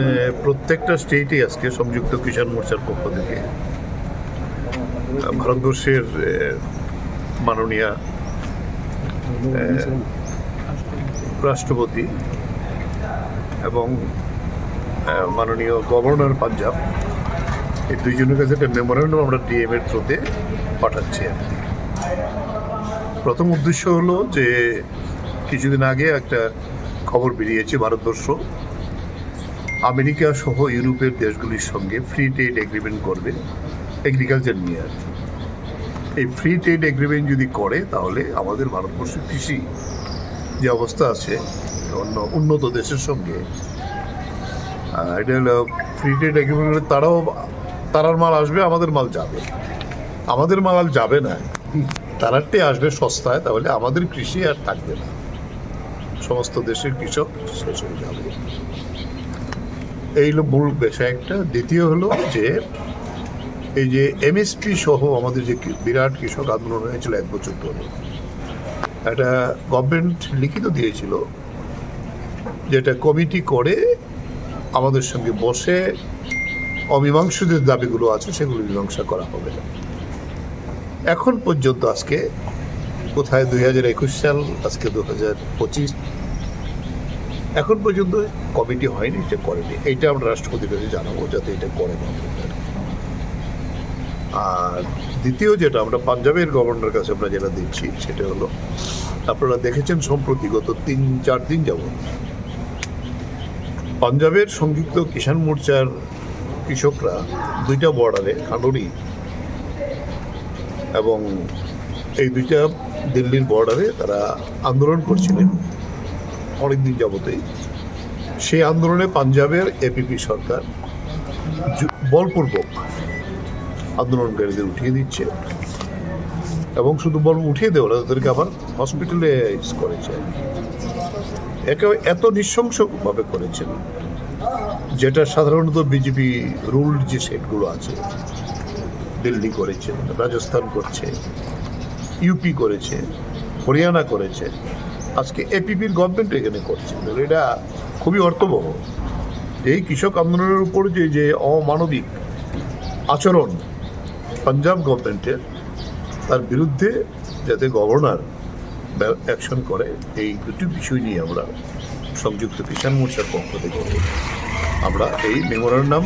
এ, প্রত্যেকটা স্টেটে আজকে সংযুক্ত কিষাণ মোর্চার পক্ষ থেকে, আহ, ভারতবর্ষের, এ, মাননীয়, এ, রাষ্ট্রপতি এবং, এ, মাননীয় গভর্নর পাঞ্জাব, এই দুইজনের কাছে একটা মেমোরেন্ডাম আমরা ডিএম এর থ্রুতে পাঠাচ্ছি আর কি। প্রথম উদ্দেশ্য হলো যে কিছুদিন আগে একটা খবর বেরিয়েছে, ভারতবর্ষ আমেরিকা সহ ইউরোপের দেশগুলির সঙ্গে ফ্রি ট্রেড এগ্রিমেন্ট করবে এগ্রিকালচার নিয়ে আর কি। এই ফ্রি ট্রেড এগ্রিমেন্ট যদি করে, তাহলে আমাদের ভারতবর্ষের কৃষি যে অবস্থা আছে অন্য উন্নত দেশের সঙ্গে, আহ, এটা হলো ফ্রি ট্রেড এগ্রিমেন্ট, তারাও, তারার মাল আসবে, আমাদের মাল যাবে। আমাদের মাল আর যাবে না, তারারটাই আসবে সস্তায়, তাহলে আমাদের কৃষি আর থাকবে না, সমস্ত দেশের কৃষক শেষ হয়ে যাবে। এই হলো মূল বিষয় একটা। দ্বিতীয় হলো যে এই যে এমএসপি সহ আমাদের যে কি-, বিরাট কৃষক আন্দোলন হয়েছিল এক বছর ধরে, একটা গভর্নমেন্ট লিখিত দিয়েছিল, যেটা কমিটি করে আমাদের সঙ্গে বসে অমীমাংসিত দাবিগুলো আছে, সেগুলো মীমাংসা করা হবে। এখন পর্যন্ত আজকে কোথায় দুই হাজার একুশ সাল, আজকে দু হাজার পঁচিশ, এখন পর্যন্ত কমিটি হয়নি, এটা করেনি। এইটা আমরা রাষ্ট্রপতির কাছে জানাবো, যাতে এটা করে গভর্নমেন্ট। আর দ্বিতীয় যেটা, আমরা পাঞ্জাবের গভর্নর কাছে আমরা যেটা দিচ্ছি, সেটা হলো, আপনারা দেখেছেন সম্প্রতি গত তিন চার দিন যাবত পাঞ্জাবের সংযুক্ত কিষাণ মোর্চার কৃষকরা দুইটা বর্ডারে, খান্ডুরি এবং এই দুইটা দিল্লির বর্ডারে তারা আন্দোলন করছিলেন অনেক দিন যাবতই। সেই আন্দোলনে পাঞ্জাবের এপিপি সরকার জু-, বলপূর্বক আন্দোলনকারীদের উঠিয়ে দিচ্ছে এবং শুধু বল উঠিয়ে দেওয়া না, তাদেরকে আবার হসপিটালাইজ করেছে। একে এত নৃশংসভাবে করেছেন, যেটা সাধারণত বিজেপি রুলড যে স্টেটগুলো আছে, দিল্লি করেছে, রাজস্থান করছে, ইউপি করেছে, হরিয়ানা করেছে, আজকে এপিপির গভর্নমেন্ট এখানে করছে। তাহলে এটা খুবই অর্থবহ যে এই কৃষক আন্দোলনের উপর যে, যে অমানবিক আচরণ পাঞ্জাব গভর্নমেন্টের, তার বিরুদ্ধে যাতে গভর্নর ব্যা-, অ্যাকশন করে, এই দুটি বিষয় নিয়ে আমরা সংযুক্ত কিষাণ মোর্চার পক্ষ থেকে আমরা এই মেমোরান্ডাম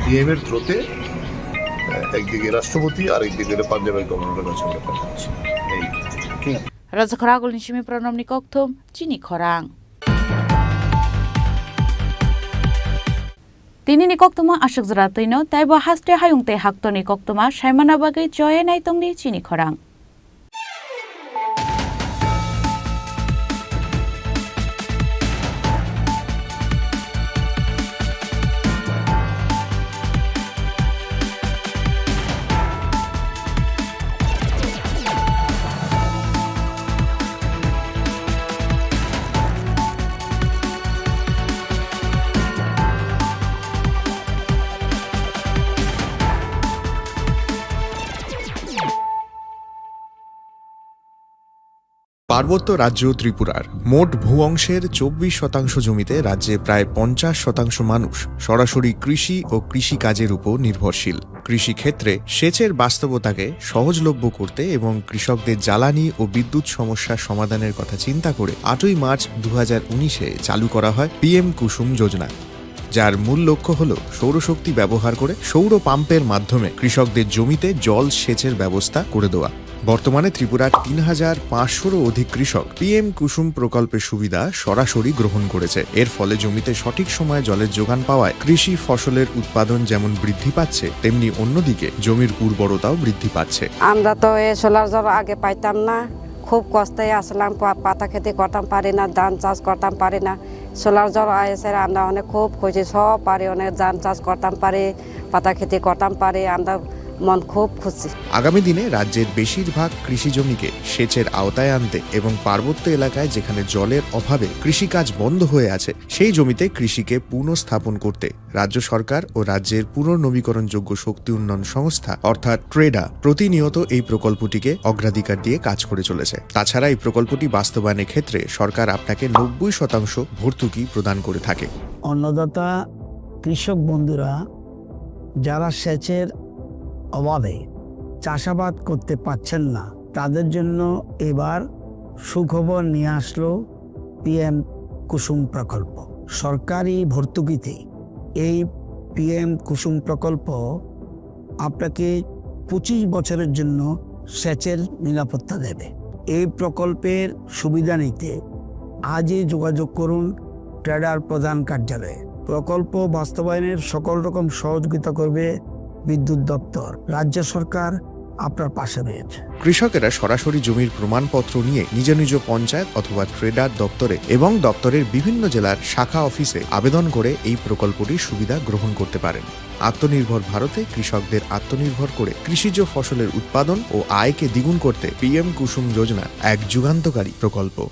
ডিএম এর থ্রুতে, আহ, একদিকে রাষ্ট্রপতি আর একদিকে হলো পাঞ্জাবের গভর্নরের কাছে আমরা পাঠাচ্ছি। এই। ঠিক আছে। Rajakhara Agulni simi Pranamni kokthum, Chini Khorang. Tinini koktwma aswk jora twino, taibo haste hayung tei haktorni koktwma saimana bagwi choye naitongdi Chini Khorang. পার্বত্য রাজ্য ত্রিপুরার মোট ভূ অংশের চব্বিশ শতাংশ জমিতে রাজ্যে প্রায় পঞ্চাশ শতাংশ মানুষ সরাসরি কৃষি ও কৃষিকাজের উপর নির্ভরশীল। কৃষিক্ষেত্রে সেচের বাস্তবতাকে সহজলভ্য করতে এবং কৃষকদের জ্বালানি ও বিদ্যুৎ সমস্যার সমাধানের কথা চিন্তা করে আটই মার্চ দু হাজার উনিশে চালু করা হয় পিএম কুসুম যোজনা, যার মূল লক্ষ্য হল সৌরশক্তি ব্যবহার করে সৌর পাম্পের মাধ্যমে কৃষকদের জমিতে জল সেচের ব্যবস্থা করে দেওয়া। বর্তমানে ত্রিপুরার তিন হাজার পাঁচশোরও অধিক কৃষক পিএম কুসুম প্রকল্পের সুবিধা সরাসরি গ্রহণ করেছে। এর ফলে জমিতে সঠিক সময়ে জলের যোগান পাওয়ায় কৃষি ফসলের উৎপাদন যেমন বৃদ্ধি পাচ্ছে, তেমনি অন্যদিকে জমির উর্বরতাও বৃদ্ধি পাচ্ছে। আমরা তো এই সোলার জল আগে পাইতাম না, খুব কষ্টে আসলাম, পা- পাতা খেতে করতাম পারি না, ধান চাষ করতাম পারি না। সোলার জল এসে আমরা অনেক খুব খুশি, সব পারি, অনেক ধান চাষ করতাম পারি, পাতা খেতে করতাম পারি, আমরা মন খুব খুশি। আগামী দিনে রাজ্যের বেশিরভাগ কৃষি জমিকে সেচের আওতায় আনতে এবং পার্বত্য এলাকায় যেখানে জলের অভাবে কৃষিকাজ বন্ধ হয়ে আছে, সেই জমিতে কৃষিকে পুনঃস্থাপন করতে রাজ্য সরকার ও রাজ্যের পুনর্নবীকরণযোগ্য শক্তি উন্নয়ন সংস্থা অর্থাৎ ট্রেডা প্রতিনিয়ত এই প্রকল্পটিকে অগ্রাধিকার দিয়ে কাজ করে চলেছে। তাছাড়া এই প্রকল্পটি বাস্তবায়নের ক্ষেত্রে সরকার আপনাকে নব্বই শতাংশ ভর্তুকি প্রদান করে থাকে। অন্নদাতা কৃষক বন্ধুরা যারা সেচের অভাবে চাষাবাদ করতে পারছেন না, তাদের জন্য এবার সুখবর নিয়ে আসলো পিএম কুসুম প্রকল্প। সরকারি ভর্তুকিতে এই পিএম কুসুম প্রকল্প আপনাকে পঁচিশ বছরের জন্য সেচের নিরাপত্তা দেবে। এই প্রকল্পের সুবিধা নিতে আজই যোগাযোগ করুন ট্রেডার প্রধান কার্যালয়ে। প্রকল্প বাস্তবায়নের সকল রকম সহযোগিতা করবে বিদ্যুৎ দপ্তর। রাজ্য সরকার আপনার পাশে রয়েছে। কৃষকেরা সরাসরি জমির প্রমাণপত্র নিয়ে নিজ নিজ পঞ্চায়েত অথবা ট্রেডার দপ্তরে এবং দপ্তরের বিভিন্ন জেলার শাখা অফিসে আবেদন করে এই প্রকল্পটির সুবিধা গ্রহণ করতে পারেন। আত্মনির্ভর ভারতে কৃষকদের আত্মনির্ভর করে কৃষিজ ফসলের উৎপাদন ও আয়কে দ্বিগুণ করতে পিএম কুসুম যোজনা এক যুগান্তকারী প্রকল্প।